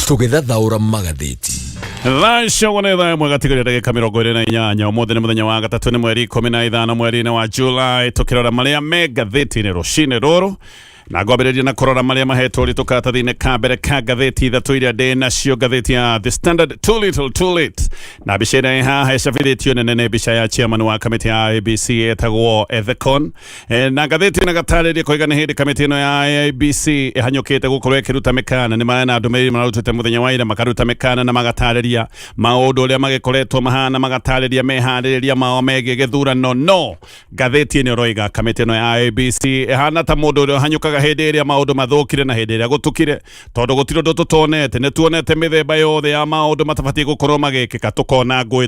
Tũgĩthathaũra magathĩti. Thaa icio ũguo nĩ thaa ĩmwe gatigaria ndagĩka 28. Ũmũthĩ nĩ mũthenya wa gatatũ, nĩ mweri 15 mweri-inĩ wa July, tũkĩrora marĩa me ngathĩti-inĩ rũcinĩ rũrũ, na ngwambĩrĩria na kũrora marĩa mahetwo ũritũ karatathi-inĩ ka mbere ka ngathĩti ithatũ iria ndĩ nacio. Ngathĩti ya The Standard, "Too little too late", na mbica ĩrĩa ĩ haha ĩcabithĩtio nene nĩ mbica ya chairman wa kamĩtĩ ya IEBC etagwo Ethekon. Na ngathĩti ĩno ĩgatarĩria koiga nĩ hĩndĩ kamĩtĩ ĩno ya IEBC ĩhanyũkĩte gũkorwo ĩkĩruta mĩkana. Nĩ marĩ ndũmĩrĩri mararutĩte mũthenya wa ira, makaruta mĩkana na magatarĩria maũndũ ũrĩa magĩkoretwo mahana, magatarĩria meharĩrĩria mao megiĩ gĩthurano. No ngathĩti ĩno ĩroiga kamĩtĩ ĩno ya IEBC ĩhana ta mũndũ ũrĩa ũhanyũkaga hĩndĩ ĩrĩa maũndũ mathũkire na hĩndĩ ĩrĩa gũtukire, tondũ gũtirĩ ũndũ tũtonete. Nĩ tuonete mĩthemba yothe ya maũndũ matabatiĩ gũkorwo magĩkĩka, tũkona ngũĩ,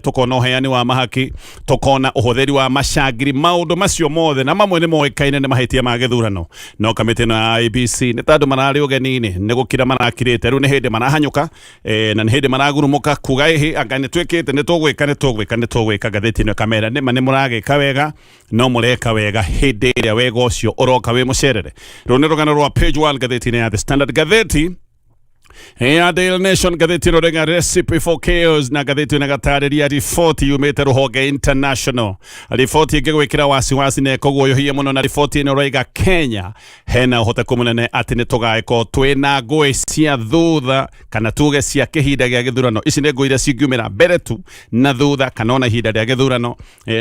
tũkona ũheani wa mahaki, tũkona ũhũthĩri wa macangiri, maũndũ macio mothe na mamwe nĩ moĩkaine nĩ mahĩtia ma gĩthurano. No kamĩtĩ ĩno ya IEBC nĩ ta andũ mararĩ ũgeni-inĩ, nĩ gũkira marakirĩte, rĩu nĩ hĩndĩ marahanyũka, na nĩ hĩndĩ maragurumũka kuga, "Ĩhĩ, anga nĩ twĩkĩte, nĩ tũgwĩka, nĩ tũgwĩka, nĩ tũgwĩka." Ngathĩti ĩno ĩkamera nĩma nĩ mũragĩka wega, no mũreka wega hĩndĩ ĩrĩa wega ũcio ũroka wĩ mũcerere. Rũu nĩ rũgano rwa page 1 ngathĩti-inĩ ya The Standard. Ngathĩti ya Daily Nation, ngathĩti ĩno rĩga "Recipe for Chaos", na ngathĩti ĩno ĩgatarĩria riboti yumĩte rũhonge international, riboti ĩngĩgwĩkĩra wasiwasi na ĩkũguoyohia mũno. Na riboti ĩno ĩroiga Kenya hena ũhoteku mũnene atĩ nĩ tũgagĩkorwo twĩna ngũĩ cia thutha, kana tuge cia kĩhinda gĩa gĩthurano. Ici nĩ ngũĩ iria cingiumĩra mbere tu na thutha, kana ona ihinda rĩa gĩthurano.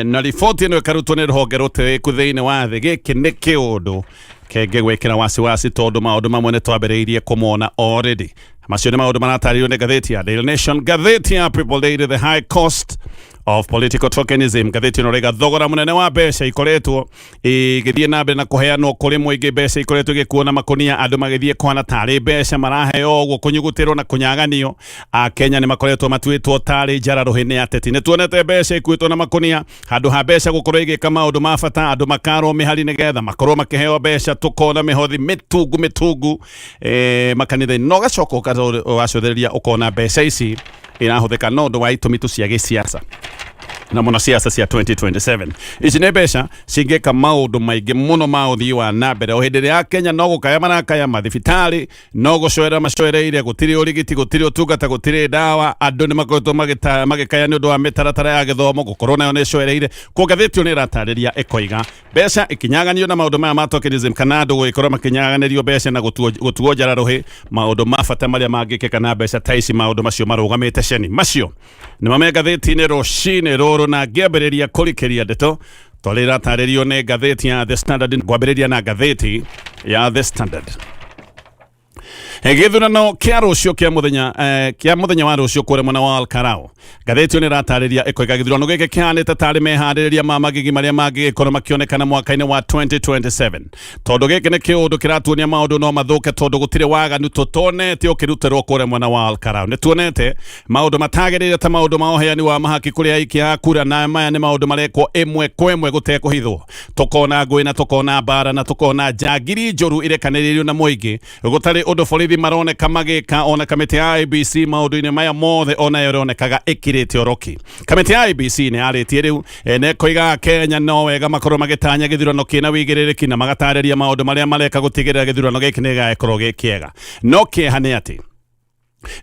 Na riboti ĩno ĩkarutwo nĩ rũhonge rũtĩĩku thĩinĩ wa thĩ. Gĩkĩ nĩ kĩũndũ kĩngĩgwĩkĩra wasiwasi, tondũ maũndũ mamwe nĩ twambĩrĩirie kũmona already. Macio nĩ maũndũ maratarĩrio nĩ ngathĩti ya Daily Nation. Ngathĩti ya People Daily, "The high cost of political tokenism". Ngathĩti ĩno rĩga thogora mũnene wa mbeca ikoretwo igĩthiĩ na mbere na kũheanwo kũrĩ mũingĩ, mbeca ikoretwo igĩkuo na makũnia, andũ magĩthiĩ kũhana tarĩ mbeca maraheo ũguo, kũnyugutĩrwo na kũnyaganio. Akenya nĩ makoretwo matuĩtwo tarĩ njara rũhĩ nĩ ateti. Nĩ tuonete mbeca ikuĩtwo na makũnia, handũ ha mbeca gũkorwo igĩka maũndũ ma bata, andũ makarwo mĩhari nĩgetha makorwo makĩheo mbeca. Tũkona mĩhothi mĩtungu mĩtungu, makanitha-inĩ, no ũgacoka ũgacũthĩrĩria ũkona mbeca ici irahũthĩka no ũndũ wa itũmi tu cia gĩsiasa, na mũno siasa cia 2027. Ici nĩ mbeca cingĩka maũndũ maingĩ mũno ma ũthii wa na mbere. O hĩndĩ ĩrĩa ya Kenya no gũkaya marakaya, mathibitarĩ no gũcoera macoereire, gũtirĩ ũrigiti, gũtirĩ ũtungata, gũtirĩ ndawa. Andũ nĩ makoretwo magĩkaya nĩ ũndũ wa mĩtaratara ya gĩthomo gũkorwo nayo nĩ ĩcoereire. Kuo ngathĩti ĩyo nĩ ĩratarĩria ĩkoiga mbeca ikinyaganio na maũndũ maya ma tokenism, kana andũ gũgĩkorwo makĩnyaganĩrio mbeca na gũtuo njara rũhĩ, maũndũ ma bata marĩa mangĩkĩka na mbeca ta ici, maũndũ macio marũgamĩte ceni. Macio nĩ mame ngathĩti-inĩ rũcinĩ rũrũ. Na ngĩambĩrĩria kũrikĩria ndeto twarĩ iratarĩrio nĩ ngathĩti ya The Standard, ngwambĩrĩria na ngathĩti ya The Standard. Gĩthurano kĩa rũciũ, kĩa mũthenya wa rũciũ kũrĩa mwena wa Olkalau. Ngathĩti ĩyo nĩ ĩratarĩria ĩkoiga gĩthurano gĩkĩ kĩhanĩte tarĩ meharĩrĩria ma magigi marĩa mangĩgĩkorwo makĩonekana mwaka-inĩ wa 2027, tondũ gĩkĩ nĩ kĩũndũ kĩratuonia maũndũ no mathũke, tondũ gũtirĩ waganu tũtonete ũkĩrutĩrwo kũrĩa mwena wa Olkalau. Nĩ tuonete maũndũ matagĩrĩire ta maũndũ ma ũheani wa mahaki kũrĩ aikia a kura, na maya nĩ maũndũ marekwo ĩmwe kwa ĩmwe gũtekũhithwo. Tũkona ngũĩ na tũkona mbara na tũkona njangiri njũru irekanĩrĩirio na mũingĩ, gũtarĩ ũndũ borithi maroneka magĩka. Ona kamĩtĩ ya IEBC maũndũ-inĩ maya mothe onayo ĩronekaga ĩkirĩte oroki. Kamĩtĩ ya IEBC nĩ yarĩtie rĩu, na ĩkoiga Kenya no wega makorwo magĩtanya gĩthurano kĩna wĩigĩrĩrĩki, na magatarĩria maũndũ marĩa mareka gũtigĩrĩra gĩthurano gĩkĩ nĩ gĩgagĩkorwo gĩ kĩega. No kĩeha nĩ atĩ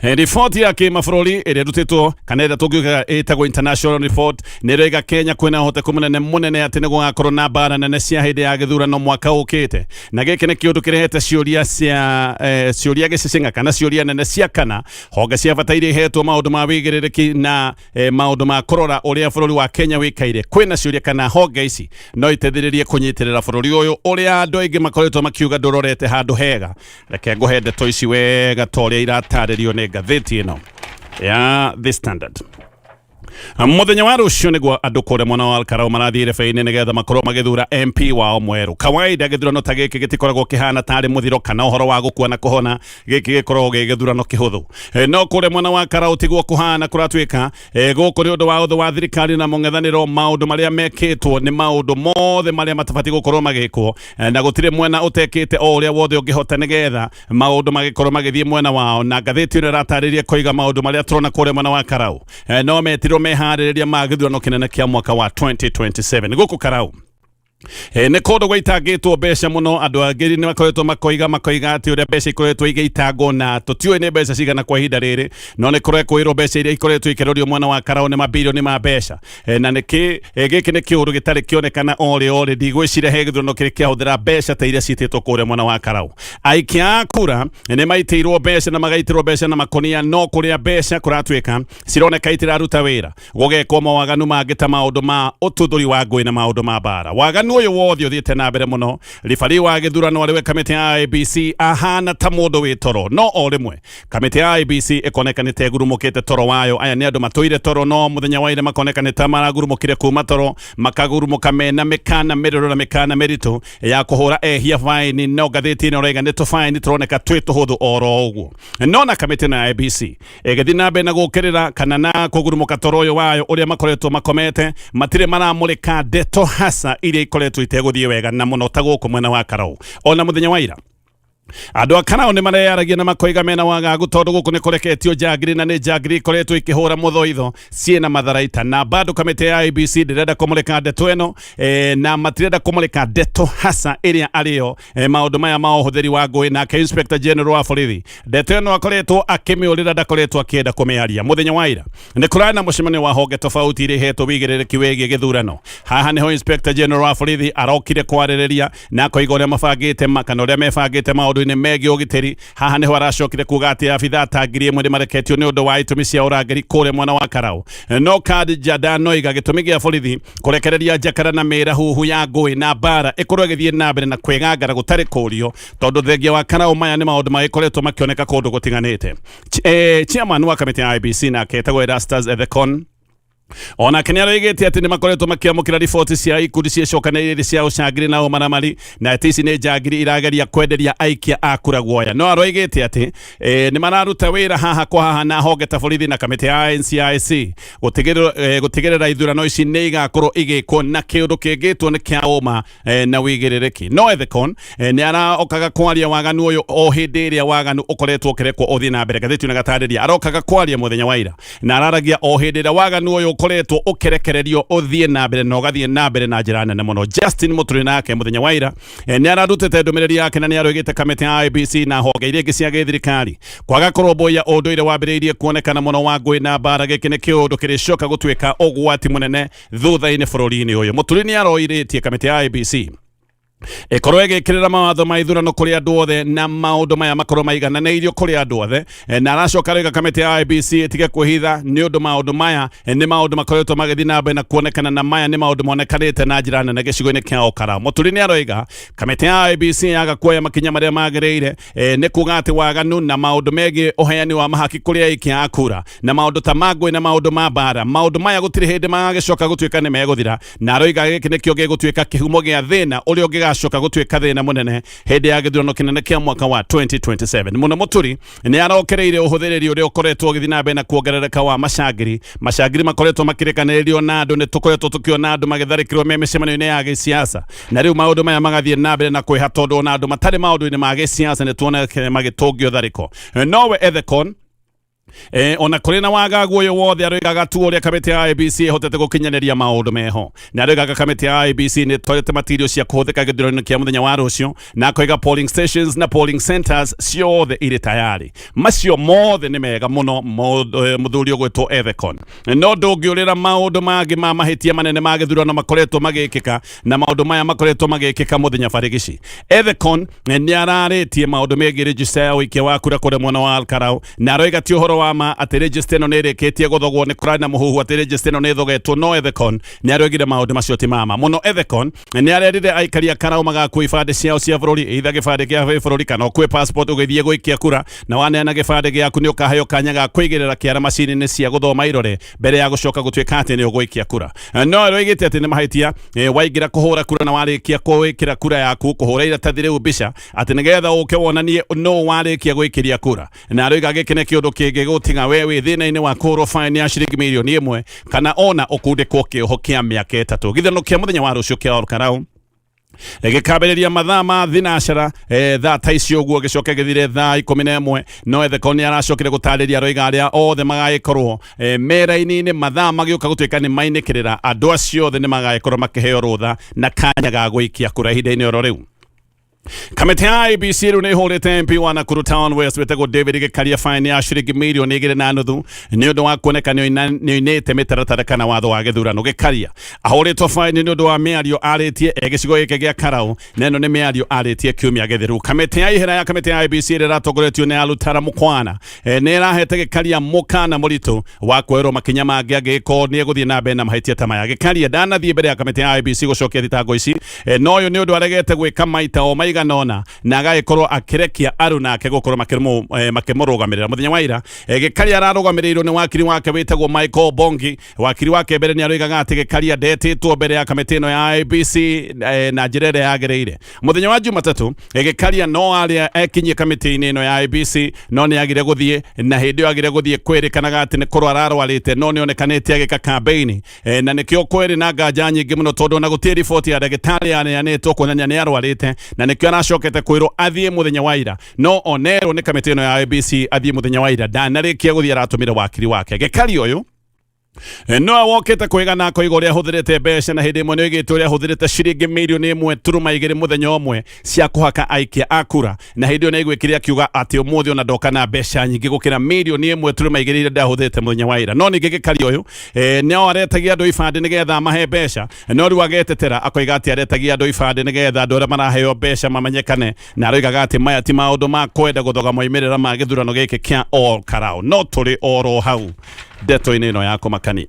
riboti ya kĩmabũrũri ĩrĩa ĩrutĩtwo, kana ĩrĩa tũngiuga ĩtagwo international report, nĩ ĩroiga Kenya kwĩna ũhoteku mũnene mũnene atĩ nĩ gũgakorwo na mbara nene cia hĩndĩ ya gĩthurano mwaka ũkĩte. Na gĩkĩ nĩ kĩũndũ kĩrehete ciũria cia ciũria gĩcicing'a, kana ciũria nene cia kana honge cia bata iria ihetwo maũndũ ma wĩigĩrĩrĩki na maũndũ ma kũrora ũrĩa bũrũri wa Kenya wĩkaire, kwĩna ciũria kana honge ici no iteithĩrĩrie kũnyitĩrĩra bũrũri ũyũ ũrĩa andũ aingĩ makoretwo makiuga ndũrorete handũ hega. Reke ngũhe ndeto ici wega ta ũrĩa iratarĩrio nĩ ngathĩti ĩno ya The Standard. Mũthenya wa rũciũ nĩguo andũ kũrĩa mwena wa Olkalau marathiĩ irebe-inĩ nĩgetha makorwo magĩthura MP wao mwerũ. Kawaida gĩthurano ta gĩkĩ gĩtikoragwo kĩhana tarĩ mũthiro kana ũhoro wa gũkua na kũhona, gĩkĩ gĩkoragwo gĩ gĩthurano kĩhũthũ. No kũrĩa mwena wa Karau tiguo kũhana. Kũratuĩka gũkũ nĩ ũndũ wa ũthũ wa thirikari na mũng'ethanĩro, maũndũ marĩa mekĩtwo nĩ maũndũ mothe marĩa matabatiĩ gũkorwo magĩkwo, na gũtirĩ mwena ũtekĩte o ũrĩa wothe ũngĩhota nĩgetha maũndũ magĩkorwo magĩthiĩ mwena wao. Na ngathĩti ĩno ĩratarĩria koiga maũndũ marĩa tũrona kũrĩa mwena wa Karau, no metirwo meharĩrĩria ma gĩthurano kĩnene kĩa mwaka wa 2027 gũkũ Karau. Nä kå ndå gwaitangätwo mbeca må no andå angä nä makoretwo makoiga atä å rä a mbeca ikoretwo igäitangwo na tå tiå nä mbeca cigana kwa ihinda rä rä no nä kårekwä rwo mbeca iria ikoretwo ikärorio mwena wa Karau nä mabirioni ma mbeca. Na nä kä gä kä nä kä å ndå gä tarä kä onekana orä orä ndigwä ciria he gä thurano kä rä kä ahå thä ra mbeca ta iria ciätä two kå rä a mwena wa Karau. Aikia a kura nä maitä irwo mbeca na magaitä rwo mbeca na makonia no kå rä a mbeca kå ratuä ka cironeka itiraruta wä ra gũgekwo mawaganu mangĩ ta maũndũ ma ũtuthũri wa ngũĩ na maũndũ ma mbara. Waganu ũyũ wothe ũthiĩte na mbere mũno. Ribari wa gĩthurano arĩwe kamĩtĩ ya IEBC ahana ta mũndũ wĩ toro, no o rĩmwe kamĩtĩ ya IEBC ĩkoneka nĩ ta ĩgurumũkĩte toro wayo. Aya nĩ andũ matũire toro, no mũthenya wa ira makoneka nĩ ta maragurumũkire kuma toro, makagurumũka mena mĩkana mĩrũrũ na mĩkana mĩritũ ya kũhũra ehia baini, no ngathĩti ĩno ĩrauga nĩ tũbaini tũroneka twĩ tũhũthũ oro ũguo. No na kamĩtĩ ĩno ya IEBC ĩgĩthiĩ na mbere na gũkĩrĩra kana na kũgurumũka toro ũyũ wayo ũrĩa makoretwo makomete, matirĩ maramũrĩka ndeto hasa iria ikoretwo itegũthiĩ wega na mũno ta gũkũ mwena wa Karau. Ona mũthenya wa ira andå a Karau nä mareyaragia na makoiga mena wagagu tondå gå kå nä kåreketio njangiri na nä njangiri ikoretwo ikä hå ra må thoitho ciä matharaita, na bado kamĩtĩ ya IEBC ndĩrenda kũmũrĩka ndeto ĩno, na matirenda kũmũrĩka ndeto hasa ĩrĩa arĩyo maũndũ maya ma ũhũthĩri wa ngũĩ. Nake Inspector General wa borithi ndeto ĩno akoretwo akĩmĩũrĩra, ndakoretwo akĩenda kũmĩaria. Mũthenya wa ira nĩ kũrarĩ na mũcemanio wa honge tofauti iria ihetwo wĩigĩrĩrĩki wĩgiĩ gĩthurano. Haha nĩho Inspector General wa borithi arokire kwarĩrĩria na akoiga ũrĩa mabangĩte kana ũrĩa mebangĩte maũndũ-inĩ megiĩ ũgitĩri. Haha nĩho aracokire kuga atĩ abithaa ta 1000 nĩ mareketio nĩ ũndũ wa itũmi cia ũrangĩri kũrĩa mwena wa Karau. No Kanja ndanoiga gĩtũmi gĩa borithi kũrekereria njakara na mĩrahuhu ya ngũĩ na mbara ĩkorwo ĩgĩthiĩ na mbere na kwĩgangara gũtarĩ kũrio, tondũ thengia wa Karau maya nĩ maũndũ magĩkoretwo makĩoneka kũndũ gũtiganĩte. Chairman wa kamĩtĩ ya IEBC nake etagwo Erastus Ethekon onake nä aroigä atä nä makoretwo makä riboti cia ikundi ciĩcokanĩrĩire cia ũcangiri na ũmaramari, na atĩ ici nĩ njangiri irageria kwenderia aikia a kura guoya. No aroigĩte atĩ nĩ mararuta wĩra haha kwa haha na honge ta borithi na kamĩtĩ ya NCIC gũtigĩrĩra ithurano ici nĩ igakorwo igĩkwo na kĩũndũ kĩngĩtwo nĩ kĩa ũma na wĩigĩrĩrĩki. No Ethekon nĩ arokaga kwaria waganu ũyũ o hĩndĩ ĩrĩa waganu ũkoretwo ũkĩrekwo ũthiĩ na mbere. Ngathĩti ĩno ĩgatarĩria arokaga kwaria mũthenya wa ira na araragia o hĩndĩ ĩrĩa waganu ũyũ ũkoretwo ũkĩrekererio ũthiĩ na mbere na ũgathiĩ na mbere na njĩra nene mũno. Justin Muturi nake mũthenya wa ira nĩ ararutĩte ndũmĩrĩri yake na nĩ aroigĩte kamĩtĩ ya IEBC na honge iria ingĩ cia gĩthirikari kwaga kũrũmbũiya ũndũire wambĩrĩirie kuonekana mũno wa ngũĩ na mbara. Gĩkĩ nĩ kĩũndũ kĩrĩcoka gũtuĩka ũgwati mũnene thutha-inĩ bũrũri-inĩ ũyũ. Muturi nĩ aroirĩtie kamĩtĩ ya IEBC ĩkorwo ĩgĩkĩrĩra mawatho ma ithurano kũrĩ andũ othe na maũndũ maya makorwo maigananĩirio kũrĩ andũ othe. Na aracoka aroiga kamĩtĩ ya IEBC ĩtige kwĩhitha nĩ ũndũ maũndũ maya nĩ maũndũ makoretwo magĩthiĩ na mbere na kuonekana, na maya nĩ maũndũ monekanĩte na njĩra nene gĩcigo-inĩ kĩa Olkalau. Mũturi nĩ aroiga kamĩtĩ ya IEBC yaga kuoya makinya marĩa magĩrĩire, nĩ kuga atĩ waganu na maũndũ megiĩ ũheani wa mahaki kũrĩ aikia a kura na maũndũ ta ma ngũĩ na maũndũ ma mbara, maũndũ maya gũtirĩ hĩndĩ magagĩcoka gũtuĩka nĩ megũthira. Na aroiga gĩkĩ nĩkĩo gĩgũtuĩka kĩhumo gĩa thĩna ũrĩa ũngĩgacoka gũtuĩka thĩna mũnene hĩndĩ ya gĩthurano kĩnene kĩa mwaka wa 2027. Mũno Mũturi nĩ arokereire ũhũthĩrĩri ũrĩa ũkoretwo ũgĩthiĩ na mbere na kuongerereka wa macangiri. Macangiri makoretwo makĩrekanĩrĩrio na andũ, nĩ tũkoretwo tũkĩona andũ magĩtharĩkĩrwo me mĩcemanio-inĩ ya gĩsiasa, na rĩu maũndũ maya magathiĩ na mbere na kwĩha tondũ ona andũ matarĩ maũndũ-inĩ ma gĩsiasa nĩ tuonekire magĩtũngio tharĩko. Nowe Ethekon, ona kũrĩ na wagagu ũyũ wothe, aroigaga tu ũrĩa kamĩtĩ ya IEBC ĩhotete gũkinyanĩria maũndũ meho, na aroigaga kamĩtĩ ya IEBC nĩ ĩtwarĩte material cia kũhũthĩka gĩthurano-inĩ kĩa mũthenya wa rũciũ, na akoiga polling stations na polling centers ciothe irĩ tayari. Macio mothe nĩ mega mũno, mũthuri ũgwĩtwo Ethekon, no ndũngĩũrĩra maũndũ mangĩ ma mahĩtia manene ma gĩthurano makoretwo magĩkĩka, na maũndũ maya makoretwo magĩkĩka mũthenya barigici. Ethekon nĩ ararĩtie maũndũ megiĩ register ya ũikia wa kura kũrĩa mwena wa Olkalau, na aroiga ti ũhoro wa ma atĩ register ĩno nĩ ĩrĩkĩtie gũthogwo. Nĩ kũrarĩ na mũhuhu atĩ register ĩno nĩ ĩthogetwo, no Ethekon nĩ aroigire maũndũ macio ti mama mũno. Ethekon nĩ arerire aikari a Karau magakua ibandĩ ciao cia bũrũri, either gĩbandĩ kĩa bũrũri kana ũkue passport ũgĩthiĩ gũikia kura, na waneana gĩbandĩ gĩaku nĩ ũkaheo kanya ga kũigĩrĩra kĩara macini-inĩ cia gũthoma irore mbere ya gũcoka gũtuĩka atĩ nĩ ũgũikia kura. No aroigĩte atĩ nĩ mahĩtia waingĩra kũhũra kura na warĩkia gwĩkĩra kura yaku kũhũra iratathi rĩu mbica atĩ nĩgetha ũke wonanie nũ warĩkia gwĩkĩria kura, na aroiga gĩkĩ nĩ kĩũndũ kĩngĩgũtiga we wĩ thĩna-inĩ wa kũhũrwo fine ya ciringi mirioni 1 kana ona ũkundĩkwo kĩoho kĩa mĩaka 3. Gĩthurano kĩa mũthenya wa rũciũ kĩa Olkalau. Gĩkambĩrĩria mathaa ma thinacara, thaa ta icio ũguo, gĩcoke gĩthire thaa 11. No Ethekon nĩ aracokire gũtarĩria, aroiga arĩa othe magagĩkorwo me raini-inĩ mathaa magĩũka gũtuĩka nĩ mainĩkĩrĩra, andũ acio othe nĩ magagĩkorwo makĩheo rũtha na kanya ga gũikia kura ihinda-inĩ oro rĩu. Kamĩtĩ ya IEBC rĩu nĩ ĩhũrĩte MP wa Nakuru Town West wĩtagwo David Gĩkaria faini ya ciringi mirioni 2.5 nĩ ũndũ wa kuoneka nĩ oinĩte mĩtaratara kana watho wa gĩthurano. Gĩkaria ahũrĩtwo faini nĩ ũndũ wa mĩario arĩtie e gĩcigo gĩkĩ gĩa Karau, na ĩno nĩ mĩario arĩtie kiumia gĩthiru. Kamĩtĩ ya ihera ya kamĩtĩ ya IEBC ĩrĩa ĩratongoretio nĩ Alutara Mukwana nĩ ĩrahete Gĩkaria mũkana mũritũ wa kuoerwo makinya mangĩ angĩgĩkorwo nĩ egũthiĩ na mbere na mahĩtia ta maya. Gĩkaria ndanathiĩ mbere ya kamĩtĩ ya IEBC gũcokia thitango ici, no ũyũ nĩ ũndũ aregete gwĩka maita o maigana ũna na agagĩkorwo akĩrekia aru nake gũkorwo makĩmũrũgamĩrĩra. Mũthenya wa ira, Gĩkaria ararũgamĩrĩirwo nĩ wakiri wake wĩtagwo Michael Bongi. Wakiri wake mbere nĩ aroigaga atĩ Gĩkaria ndetĩtwo mbere ya kamĩtĩ ĩno ya IEBC na njĩra ĩrĩa yagĩrĩire. Mũthenya wa Jumatatũ, Gĩkaria no arĩa ekinyie kamĩtĩ-inĩ ĩno ya IEBC, no nĩ agire gũthiĩ, na hĩndĩ ĩyo agire gũthiĩ kwĩrĩkanaga atĩ nĩ kũrwara arwarĩte, no nĩ onekanĩte agĩka kambeini, na nĩkĩo kwĩrĩ na nganja nyingĩ mũno, tondũ ona gũtirĩ riboti ya ndagĩtarĩ yaneanĩtwo kuonania nĩ arwarĩte, na nĩkĩo aracokete kwĩrwo athiĩ mũthenya wa ira. No onerwo nĩ kamĩtĩ ĩno ya IEBC athiĩ mũthenya wa ira, ndanarĩkia gũthiĩ, aratũmire wakiri wake. Gĩkari ũyũ nowe wokĩte kwĩgana akoiga ũrĩa ahũthĩrĩte mbeca, na hĩndĩ ĩmwe nĩ oigĩte ũrĩa ahũthĩrĩte ciringi 1.2 mirioni mũthenya ũmwe cia kũhaka aikia a kura, na hĩndĩ ĩyo nĩ aiguĩkire akiuga atĩ ũmũthĩ ona ndoka na mbeca nyingĩ gũkĩra 1.2 mirioni iria ndahũthĩrĩte mũthenya wa ira. No ningĩ Gĩkari ũyũ no aretagia andũ ibandĩ nĩgetha amahe mbeca, no rĩu agetetera akoiga atĩ aretagia andũ ibandĩ nĩgetha andũ arĩa maraheo mbeca mamenyekane, na aroigaga atĩ maya ti maũndũ ma kwenda gũthoga moimĩrĩra ma gĩthurano gĩkĩ kĩa Ol Kalou. No tũrĩ oro hau ndeto-inĩ ĩno ya kũmakania.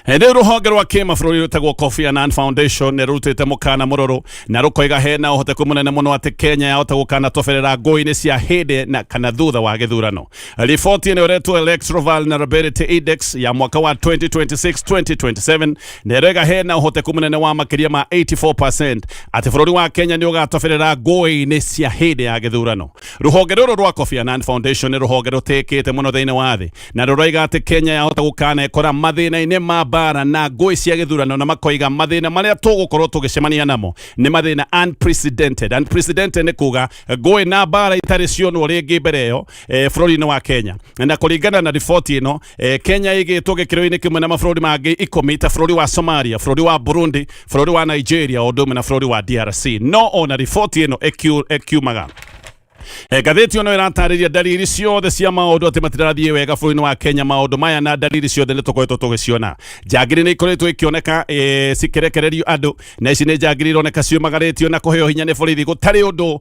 Rĩu rũhonge rwa kĩmabũrũri rwĩtagwo Kofi Annan Foundation nĩ rũrutĩte mũkana mũrũrũ na rũkoiga hena ũhoteku mũnene mũno atĩ Kenya yahota gũkanatoberera ngũĩ-inĩ cia hĩndĩ na kana thutha wa gĩthurano. Riboti ĩno ĩretwo Electoral Vulnerability Index ya mwaka wa 2026-2027 na ĩroiga hena ũhoteku mũnene wa makĩria ma 84% atĩ bũrũri wa Kenya nĩ ũgatoberera ngũĩ-inĩ cia hĩndĩ ya gĩthurano. Rũhonge rũrũ rwa Kofi Annan Foundation nĩ rũhonge rũtĩkĩte mũno thĩinĩ wa thĩ, na rũroiga atĩ Kenya yahota gũkanekora mathĩna-inĩ ma mbara na ngũĩ cia gĩthurano, na makoiga mathĩna marĩa tũgũkorwo tũgĩcemania namo nĩ mathĩna unprecedented. Unprecedented nĩ kuga ngũĩ na mbara itarĩ cionwo rĩngĩ mbere ĩyo bũrũri-inĩ wa Kenya. Na kũringana na riboti ĩno, Kenya ĩgĩtwo gĩkĩro-inĩ kĩmwe na mabũrũri mangĩ 10 ta bũrũri wa Somalia, bũrũri wa Burundi, bũrũri wa Nigeria, o ũndũ ũmwe na bũrũri wa DRC. No ona riboti ĩno ĩkiumaga, ngathĩti ĩno ĩratarĩria ndariri ciothe cia maũndũ atĩ matirathiĩ wega bũrũri-inĩ wa Kenya. Maũndũ maya na ndariri ciothe nĩ tũkoretwo tũgĩciona. Njangiri nĩ ikoretwo ikĩoneka cikĩrekererio andũ, na ici nĩ njangiri ironeka ciũmagarĩtio na kũheo hinya nĩ borithi. Gũtarĩ ũndũ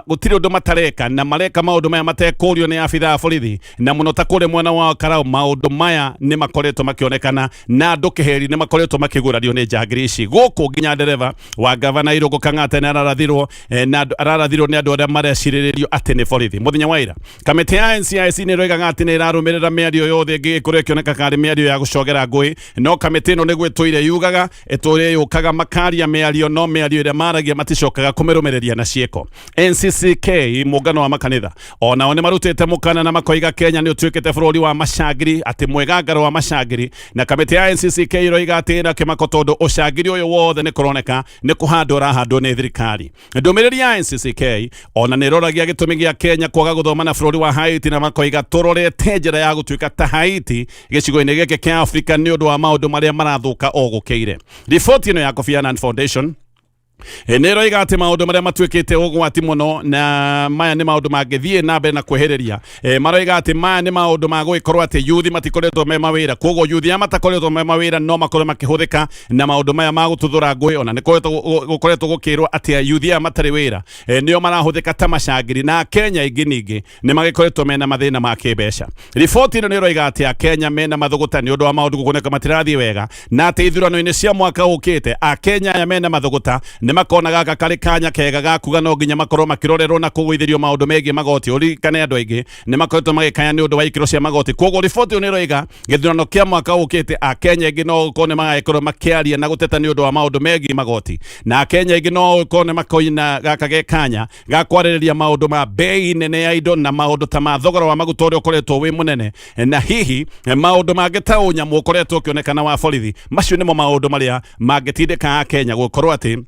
gũtirĩ ũndũ matareka, na mareka maũndũ maya matekũrio nĩ abithaa a borithi, na mũno ta kũrĩa mwena wa Karau maũndũ maya nĩ makoretwo makĩonekana, na andũ kĩheri nĩ makoretwo makĩgurario nĩ njangiri ici gũkũ. Nginya ndereba wa gavana Irũngũ Kang'ata nĩ ararathirwo, na ararathirwo nĩ andũ arĩa marecirĩrĩrio atĩ nĩ borithi mũthenya wa ira. Kamĩtĩ ya NCIC nĩ ĩroigaga atĩ nĩ ĩrarũmĩrĩra mĩario yothe ĩngĩgĩkorwo ĩkĩoneka karĩ mĩario ya gũcogera ngũĩ, no kamĩtĩ ĩno nĩguo ĩtũire yugaga, ĩtũire yũkaga makaria mĩario, no mĩario ĩrĩa maragia maticokaga kũmĩrũmĩrĩria na ciĩko. NCCK, mũngano wa makanitha, onao nĩ marutĩte mũkana na makoiga Kenya nĩ ũtuĩkĩte bũrũri wa macangiri, atĩ mwĩgangaro wa macangiri, na kamĩtĩ ya NCCK ĩroiga atĩ ĩna kĩmako tondũ ũcangiri ũyũ wothe nĩ kũroneka nĩ kũhandwo ũrahandwo nĩ thirikari. Ndũmĩrĩri ya NCCK ona nĩ ĩroragia gĩtũmi gĩa Kenya kwaga gũthoma na bũrũri wa Haiti, na makoiga tũrorete njĩra ya gũtuĩka ta Haiti gĩcigo-inĩ gĩkĩ kĩa Afrika nĩ ũndũ wa maũndũ marĩa marathũka o gũkĩire. Riboti ĩno ya Kofi Annan Foundation nĩ ĩroiga atĩ maũndũ marĩa matuĩkĩte ũgwati mũno, na maya nĩ maũndũ mangĩthiĩ na mbere na kwĩhĩrĩria, maroiga atĩ maya nĩ maũndũ ma gũgĩkorwo atĩ yuthi matikoretwo me mawĩra. Koguo yuthi aya matakoretwo me mawĩra no makorwo makĩhũthĩka na maũndũ maya ma gũtuthũra ngũĩ. Ona nĩ gũkoretwo gũkĩrwo atĩ yuthi aya matarĩ wĩra nĩo marahũthĩka ta macangiri, na Kenya aingĩ ningĩ nĩ magĩkoretwo mena mathĩna ma kĩmbeca. Riboti ĩno nĩ ĩroiga atĩ Akenya mena mathũgũta nĩ ũndũ wa maũndũ gũkoneka matirathiĩ wega, na atĩ ithurano-inĩ cia mwaka ũkĩte Akenya aya mena mathũgũta nĩ Nĩ makona gaka karĩ kanya kega ga kuga no nginya makorwo makĩrorerwo na kũgũithĩrio maũndũ megiĩ magoti. Ũririkane andũ aingĩ nĩ makoretwo magĩkaya nĩ ũndũ wa ikĩro cia magoti. Koguo riboti ĩyo nĩ ĩroiga gĩthurano kĩa mwaka ũkĩte Akenya aingĩ no gũkorwo nĩ magagĩkorwo makĩaria na gũteta nĩ ũndũ wa maũndũ megiĩ magoti, na Akenya aingĩ no gũkorwo nĩ makoina gaka ge kanya ga kwarĩrĩria maũndũ ma bei nene ya indo na maũndũ ta ma thogora wa maguta ũrĩa ũkoretwo wĩ mũnene, na hihi maũndũ mangĩ ta ũnyamũ ũkoretwo ũkĩonekana wa borithi. Macio nĩmo maũndũ marĩa mangĩtindĩka Akenya gũkorwo atĩ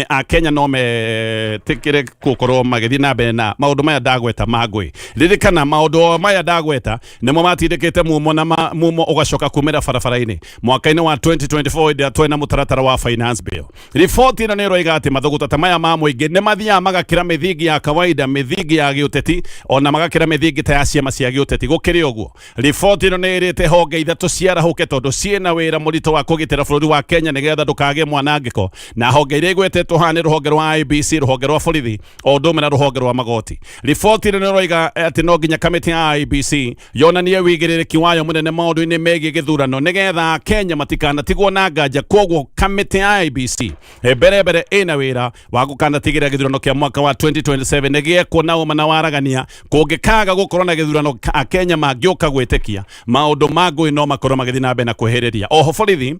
Akenya no metĩkĩre gũkorwo magĩthiĩ na mbere na maũndũ maya ndagweta ma ngũĩ. Ririkana maũndũ o maya ndagweta nĩmo matindĩkĩte mumo na mumo ũgacoka kumĩra barabara-inĩ mwaka-inĩ wa 2024 hĩndĩ ĩrĩa twarĩ na mũtaratara wa finance bill. Riboti ĩno nĩ ĩroiga atĩ mathũgũta ta maya ma mũingĩ nĩ mathiaga magakĩra mĩthingi ya kawaida, mĩthingi ya gĩũteti, ona magakĩra mĩthingi ta ya ciama cia gĩũteti. Gũkĩrĩ ũguo, riboti ĩno nĩ ĩrĩte honge ithatũ ciarahũke tondũ ciĩna wĩra mũritũ wa kũgitĩra bũrũri wa Kenya nĩgetha ndũkagĩe mwanangĩko, na honge iria igwetetwo haha nĩ rũhonge rwa IEBC, rũhonge rwa borithi, o ũndũ ũmwe na rũhonge rwa magoti. Riboti ĩno nĩ ĩroiga atĩ no nginya kamĩtĩ ya IEBC yonanie wĩigĩrĩrĩki wayo mũnene maũndũ-inĩ megiĩ gĩthurano nĩgetha Akenya matikanatigwo na nganja. Koguo kamĩtĩ ya IEBC mbere mbere ĩna wĩra wa gũkanatigĩrĩra gĩthurano kĩa mwaka wa 2027 nĩ gĩekwo na ũma na waragania. Kũngĩkaga gũkorwo na gĩthurano Akenya mangĩũka gwĩtĩkia maũndũ ma ngũĩ no makorwo magĩthiĩ na mbere na kwĩhĩrĩria. Oho borithi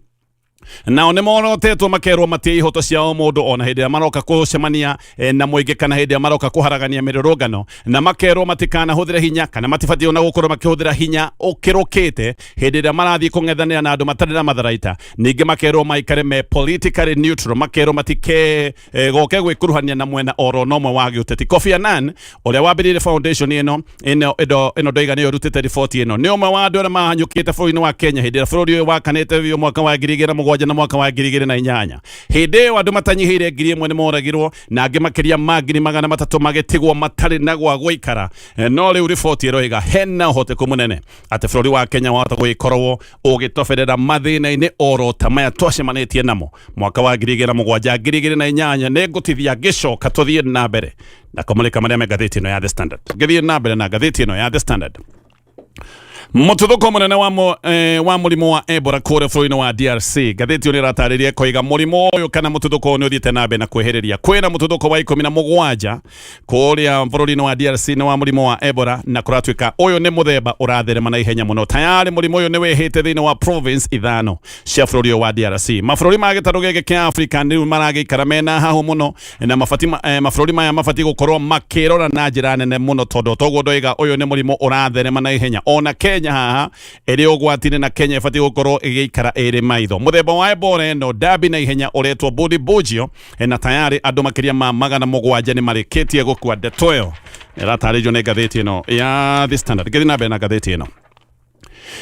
nao nĩ morotetwo makerwo matie ihoto cia o mũndũ ona hĩndĩ ĩrĩa maroka gũcemania na mũingĩ kana hĩndĩ ĩrĩa maroka kũharagania mĩrũrũngano, na makerwo matikanahũthĩre hinya kana matibatiĩ ona gũkorwo makĩhũthĩra hinya ũkĩrũkĩte hĩndĩ ĩrĩa marathiĩ kũng'ethanĩra na andũ matarĩ na matharaita. Ningĩ makerwo maikare me politically neutral, makerwo matike goke gwĩkuruhania na mwena oro na ũmwe wa gĩũteti. Kofi Annan ũrĩa wambĩrĩirie foundation ĩno ĩno ĩno ĩno ndoiga nĩyo ĩrutĩte riboti ĩno nĩ ũmwe wa andũ arĩa mahanyũkĩte bũrũri-inĩ wa Kenya hĩndĩ ĩrĩa bũrũri ũyũ wakanĩte biũ mwaka wa 2007 na mwaka wa 2008. Hĩndĩ ĩyo andũ matanyihĩire 1000 nĩ moragirwo na angĩ makĩria ma 300,000 magĩtigwo matarĩ na gwa gũikara. No rĩu riboti ĩroiga hena ũhoteku mũnene atĩ bũrũri wa Kenya wahota gũgĩkorwo ũgĩtoberera mathĩna-inĩ oro ta maya twacemanĩtie namo mwaka wa 2007 2008. Nĩ ngũtithia ngĩcoka tũthiĩ na mbere na kũmũrĩka marĩa me ngathĩti ĩno ya The Standard. Ngĩthiĩ na mbere na ngathĩti ĩno ya The Standard, mũtuthũko mũnene wa, wa mũrimũ wa Ebola kũrĩa bũrũri-inĩ wa DRC. Ngathĩti ĩyo nĩ ĩratarĩria ĩkoiga mũrimũ ũyũ kana mũtuthũko ũyũ nĩ ũthiĩte na mbere na kwĩhĩrĩria. Kwĩna mũtuthũko wa 17 kũrĩa bũrũri-inĩ wa DRC nĩ wa mũrimũ wa Ebola, na kũratuĩka ũyũ nĩ mũthemba ũratherema na ihenya mũno. Tayarĩ mũrimũ ũyũ nĩ wĩhĩte thĩinĩ wa province ithano cia bũrũri ũyũ wa DRC. Mabũrũri ma gĩtarũ gĩkĩ kĩa Afrika rĩu maragĩikara mena hahũ mũno, na mabati mabũrũri maya mabatiĩ gũkorwo makĩrora na njĩra nene mũno, tondũ toguo ndoiga ũyũ nĩ mũrimũ ũratherema na ihenya. Ona Kenya haha ĩrĩ ũgwati-inĩ, na Kenya ĩbatiĩ gũkorwo ĩgĩikara ĩrĩ maitho. Mũthemba wa Ebola ĩno ndambi na ihenya ũretwo Bundibugyo, na tayarĩ andũ makĩria ma 700 nĩ marĩkĩtie gũkua. Ndeto ĩyo ĩratarĩrio nĩ ngathĩti ĩno ya The Standard. Ngĩthiĩ na mbere na ngathĩti ĩno,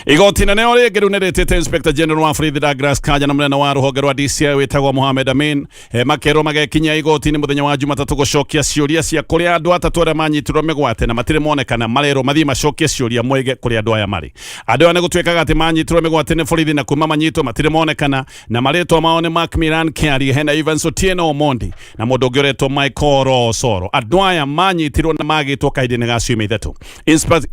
igoti nene o rĩngĩ rĩu nĩ rĩtĩte Inspector General wa borithi Douglas Kanja na mũnene wa rũhonge rwa DCI wĩtagwo Mohamed Amin makerwo magekinyia igoti-inĩ mũthenya wa Jumatatũ gũcokia ciũria cia kũrĩa andũ atatũ arĩa manyitirwo mĩgwate na matirĩ monekana. Marerwo mathiĩ macokie ciũria moige kũrĩa andũ aya marĩ. Andũ aya nĩ gũtuĩkaga atĩ manyitirwo mĩgwate nĩ borithi na kuma manyitwo matirĩ monekana, na marĩtwa mao nĩ Macmillan Kiarie, hena Evans Otieno Omondi na mũndũ ũngĩ ũretwo Michael Osoro. Andũ aya manyitirwo na magĩtwo kahinda-inĩ ga ciumia ithatũ.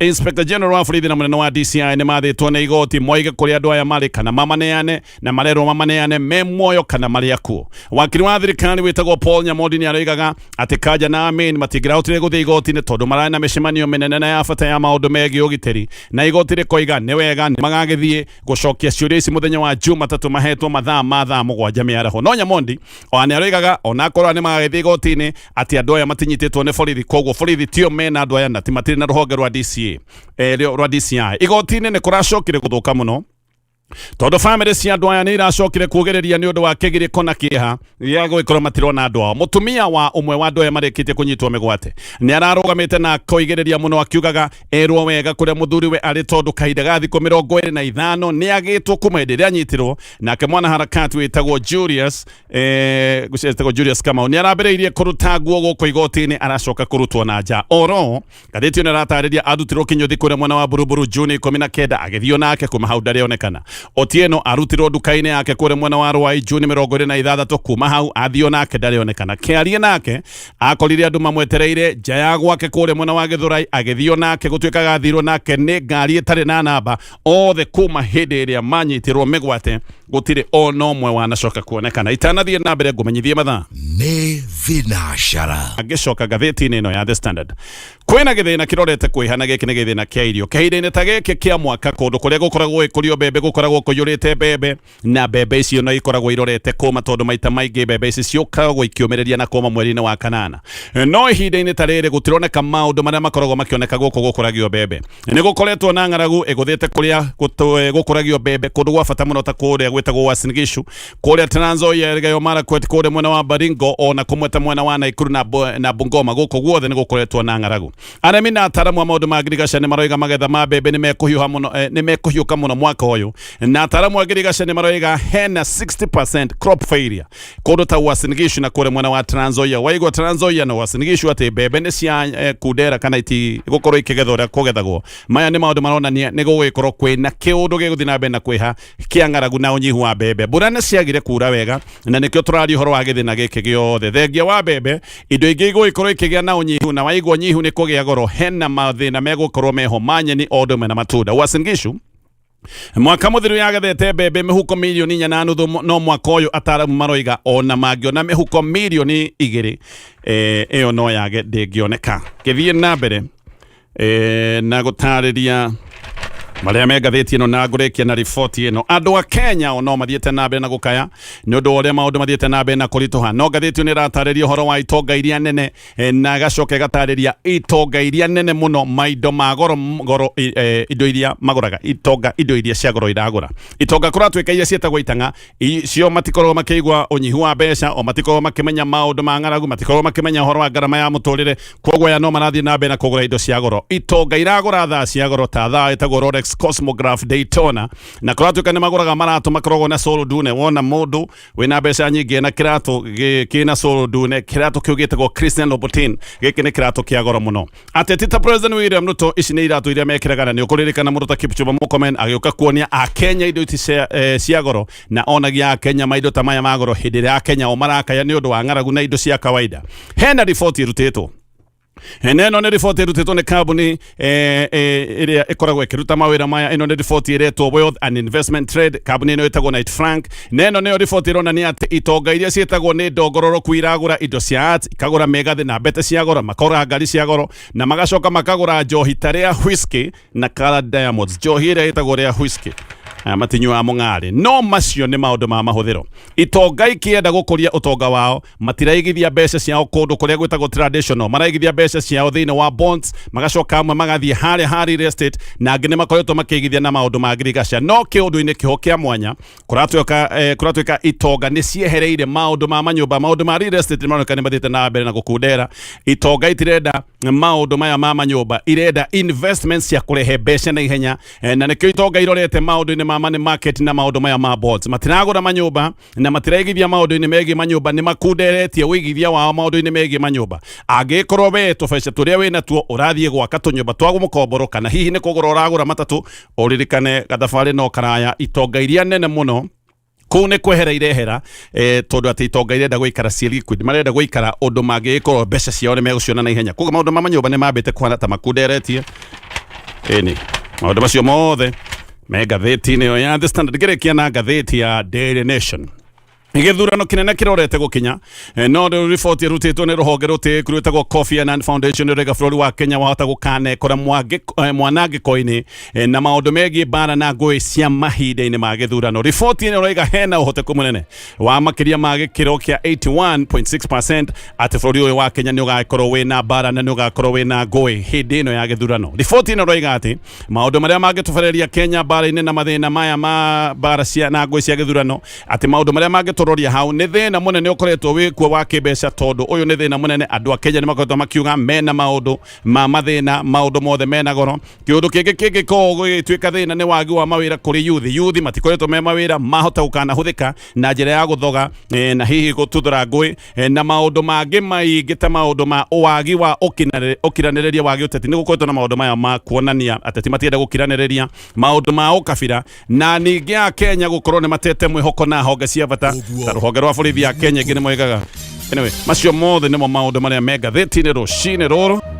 Inspector General wa borithi na mũnene wa DCI nĩ mathĩtwo nĩ igoti moige kũrĩa andũ aya marĩ kana mamaneane, na marerwo mamaneane me muoyo kana marĩ akuũ. Wakiri wa thirikari wĩtagwo Paul Nyamondi nĩ aroigaga atĩ Kanja na Amin matingĩrahotire gũthiĩ igoti-inĩ tondũ mararĩ na mĩcemanio mĩnene na ya bata ya maũndũ megiĩ ũgitĩri, na igoti rĩkoiga nĩ wega nĩ magagĩthiĩ gũcokia ciũria ici mũthenya wa Jumatatũ mahetwo mathaa ma thaa 7 mĩaraho. No Nyamondi ona nĩ aroigaga ona akorwo nĩ magagĩthiĩ igoti-inĩ atĩ andũ aya matinyitĩtwo nĩ borithi, koguo borithi tio mena andũ aya na ti matirĩ na rũhonge rwa DCA rwa DCI. Igoti-inĩ nĩ kũracokire gũthũka mũno tondũ bamĩrĩ cia andũ aya nĩ iracokire kuugĩrĩria nĩ ũndũ wa kĩgirĩko na kĩeha gĩa gũgĩkorwo matirona andũ ao. Mũtumia wa ũmwe wa andũ aya marĩkĩtie kũnyitwo mĩgwate nĩ ararũgamĩte na akoigĩrĩria mũno akiugaga erwo wega kũrĩa mũthuriwe arĩ, tondũ kahinda ga thikũ 25 nĩ agĩtwo kuma hĩndĩ ĩrĩa anyitirwo. Nake mwanaharakati wĩtagwo Julius wĩtagwo Julius Kamau nĩ arambĩrĩirie kũruta nguo gũkũ igoti-inĩ, aracoka kũrutwo na nja. Oro ngathĩti ĩno ĩratarĩria arutirwo kĩnyũthi kũrĩa mwena wa Buruburu Juni 19, agĩthio nake kuma hau ndarĩ onekana. Otieno arutirwo nduka-inĩ yake kũrĩa mwena wa Ruai Juni 26. Kuma hau athio nake ndarĩonekana. Kĩarie nake akorire andũ mamwetereire nja ya gwake kũrĩa mwena wa Gĩthũrai, agĩthio nake gũtuĩkaga athirwo nake nĩ ngari ĩtarĩ na namba. Othe kuma hĩndĩ ĩrĩa manyitirwo mĩgwate gũtirĩ ona ũmwe wanacoka kuonekana. Itanathiĩ na mbere ngũmenyithie mathaa. Nĩ thinacara. Angĩcoka ngathĩti-inĩ ĩno ya The Standard, kwĩna gĩthĩna kĩrorete kwĩha, na gĩkĩ nĩ gĩthĩna kĩa irio. Kahinda-inĩ ta gĩkĩ kĩa mwaka, kũndũ kũrĩa gũkoragwo gũgĩkũrio mbembe gũkoragwo kũiyũrĩte mbembe, na mbembe icio no ikoragwo irorete kũma, tondũ maita maingĩ mbembe ici ciũkagwo ikĩũmĩrĩria na kũma mweri-inĩ wa kanana. No ihinda-inĩ ta rĩrĩ gũtironeka maũndũ marĩa makoragwo makĩoneka gũkũ gũkũragio mbembe. Nĩ gũkoretwo na ng'aragu ĩgũthĩte kũrĩa gũkũragio mbembe kũndũ gwa bata mũno ta kũrĩa gwĩtagwo Uasin Gishu, kũrĩa Trans Nzoia, Elgeyo Marakwet, kũrĩa mwena wa Baringo, ona kũmwe ta mwena wa Nakuru na Bungoma. Gũkũ guothe nĩ gũkoretwo na ng'aragu. Arĩmi na ataramu a maũndũ ma ngirigaca nĩ maroiga magetha ma mbembe nĩ mekũhiũha mũno, nĩ mekũhiũka mũno mwaka ũyũ, na ataramu a ngirigaca nĩ maroiga hena 60% crop failure kũndũ ta Uasin Gishu na kũrĩa mwena wa Trans Nzoia. Waigua Trans Nzoia na Uasin Gishu atĩ mbembe nĩ cia kundera kana iti gũkorwo ikĩgethwo ũrĩa kũgethagwo, maya nĩ maũndũ maronania nĩ gũgũgĩkorwo kwĩna kĩũndũ gĩgũthiĩ na mbere na kwĩha kĩa ng'aragu na ũnyihu wa mbembe. Mbura nĩ ciagire kura wega na nĩkĩo tũraria ũhoro wa gĩthĩna gĩkĩ gĩothe. Thengia wa mbembe, indo ingĩ igũgĩkorwo ikĩgĩa na ũnyihu, na waigua ũnyihu nĩ kũgĩa goro, hena mathĩna megũkorwo meho ma nyeni o ũndũ ũmwe na matunda. Uasin Gishu mwaka mũthiru yagethete mbembe mĩhuko mirioni 4.5, no mwaka ũyũ ataramu maroiga ona mangĩona mĩhuko mirioni 2, ĩyo no yage, ndĩngĩoneka. Ngĩthiĩ na mbere na gũtarĩria marĩa me ngathĩti ĩno na ngũrĩkia na riboti ĩno, andũ a Kenya o no mathiĩte na mbere na gũkaya nĩ ũndũ wa ũrĩa maũndũ mathiĩte na mbere na kũritũha. No ngathĩti ĩno nĩ ĩratarĩria ũhoro wa itonga iria nene, na gacoka ĩgatarĩria itonga iria nene mũno, maindo ma goro goro, indo iria magũraga itonga, indo iria cia goro iragũra itonga. Kũratuĩka iria ciĩtagwo itang'a cio matikoragwo makĩigua ũnyihu wa mbeca, o matikoragwo makĩmenya maũndũ ma ng'aragu, matikoragwo makĩmenya ũhoro wa ngarama ya mũtũrĩre. Koguo aya no marathiĩ na mbere na kũgũra indo cia goro. Itonga iragũra thaa cia goro ta thaa ĩtagwo Rolex Cosmograph Daytona, na kũratuĩka nĩ magũraga maratũ makoragwo na sole ndune. Wona mũndũ wĩna mbeca nyingĩ na kĩratũ kĩna sole ndune, kĩratũ kĩu gĩtagwo Christian Louboutin, gĩkĩ nĩ kĩratũ kĩa goro mũno. Ateti ta President William Ruto, ici nĩ iratũ iria mekĩraga, na nĩ ũkũririkana mũndũ ta Kipchumba Murkomen agĩũka kuonia Akenya indo ici cia goro, na onagia Akenya maindo ta maya ma goro hĩndĩ ĩrĩa Akenya o marakaya nĩ ũndũ wa ng'aragu na indo cia kawaida. Hena riboti ĩrutĩtwo, na ĩno nĩ riboti ĩrutĩtwo nĩ kambuni ĩrĩa ĩkoragwo ĩkĩruta mawĩra maya. Ĩno nĩ riboti ĩretwo Wealth and Investment Trade, kambuni ĩno ĩtagwo Knight Frank, na ĩno nĩyo riboti ĩronania atĩ itonga iria ciĩtagwo nĩ ndongororoku iragũra indo cia art, ikagũra mĩgathĩ na mbete cia goro, makagũra ngari cia goro, na magacoka makagũra njohi ta rĩa whisky na colored diamonds. Njohi ĩrĩa ĩtagwo rĩa whisky, aya matinyuaga mũng'arĩ, no macio nĩ maũndũ ma mahũthĩro. Itonga ikĩenda gũkũria ũtonga wao matiraigithia mbeca ciao kũndũ kũrĩa gwĩtagwo traditional, maraigithia mbeca ciao thĩinĩ wa bonds, magacoka amwe magathiĩ harĩa ha real estate, na angĩ nĩ makoretwo makĩigithia na maũndũ ma ngirigaca. No kĩũndũ-inĩ kĩho kĩa mwanya kũratuĩka itonga nĩ ciehereire maũndũ ma manyũmba, maũndũ ma real estate nĩ maroneka nĩ mathiĩte na mbere na gũkundera. Itonga itirenda maũndũ maya ma manyũmba, irenda investments cia kũrehe mbeca na ihenya, na nĩkĩo itonga irorete maũndũ-inĩ ma money market na maũndũ maya ma bonds. Matiragũra manyũmba na matiraigithia maũndũ-inĩ megiĩ manyũmba, nĩ makunderetie ũigithia wao maũndũ-inĩ megiĩ manyũmba. Angĩkorwo we tũbeca tũrĩa wĩna tuo ũrathiĩ gwaka tũnyũmba twa mũkomboro, kana hihi nĩ kũgũra ũragũra matatũ, ũririkane gathabarĩ no karaya. Itonga iria nene mũno kũu nĩ kwehera irehera, tondũ atĩ itonga irenda gũikara ciĩ liquid, marenda gũikara ũndũ mangĩgĩkorwo mbeca ciao nĩ megũciona na ihenya. Koguo maũndũ ma manyũmba nĩ mambĩte kũhana ta makunderetie. Ĩni maũndũ macio mothe me ngathĩti-inĩ ĩyo ya The Standard. Ngĩrĩkia na ngathĩti ya Daily Nation, gĩthurano kĩnene kĩrorete gũkinya, no rĩu riboti ĩrutĩtwo nĩ rũhonge rũtĩĩku rwĩtagwo Kofi Annan Foundation rũraiga bũrũri wa Kenya wahota gũkanekora mwanangĩko-inĩ na maũndũ megiĩ mbara na ngũĩ cia mahinda-inĩ ma gĩthurano. Riboti ĩno ĩraiga hena ũhoteku mũnene wa makĩria ma gĩkĩro kĩa 81.6% atĩ bũrũri ũyũ wa Kenya nĩ ũgakorwo wĩna mbara na nĩ ũgakorwo wĩna ngũĩ hĩndĩ ĩno ya gĩthurano. Riboti ĩno ĩroiga atĩ maũndũ marĩa mangĩtũbereria Kenya mbara-inĩ na mathĩna maya ma mbara cia na ngũĩ cia gĩthurano, atĩ maũndũ marĩa mangĩtũbereria Tũroria hau nĩ thĩna mũnene ũkoretwo wĩkuo wa kĩmbeca, tondũ ũyũ nĩ thĩna mũnene. Andũ a Kenya nĩ makoretwo makiuga mena maũndũ ma mathĩna, maũndũ mothe mena goro. Kĩũndũ kĩngĩ kĩngĩkorwo gũgĩtuĩka thĩna nĩ wagi wa mawĩra kũrĩ yuthi. Yuthi matikoretwo me mawĩra, mahota gũkanahũthĩka na njĩra ya gũthoga na hihi gũtuthũra ngũĩ na maũndũ mangĩ maingĩ ta maũndũ ma wagi wa ũkiranĩrĩria wa gĩũteti. Nĩ gũkoretwo na maũndũ maya ma kuonania ateti matienda gũkiranĩrĩria, maũndũ ma ũkabira, na ningĩ a Kenya gũkorwo nĩ matete mwĩhoko na honge cia bata ta rũhonge rwa borithi ya Kenya, ingĩ nĩ moigaga. Anyway, macio mothe nĩmo maũndũ marĩa me ngathĩti-inĩ rũcinĩ rũrũ.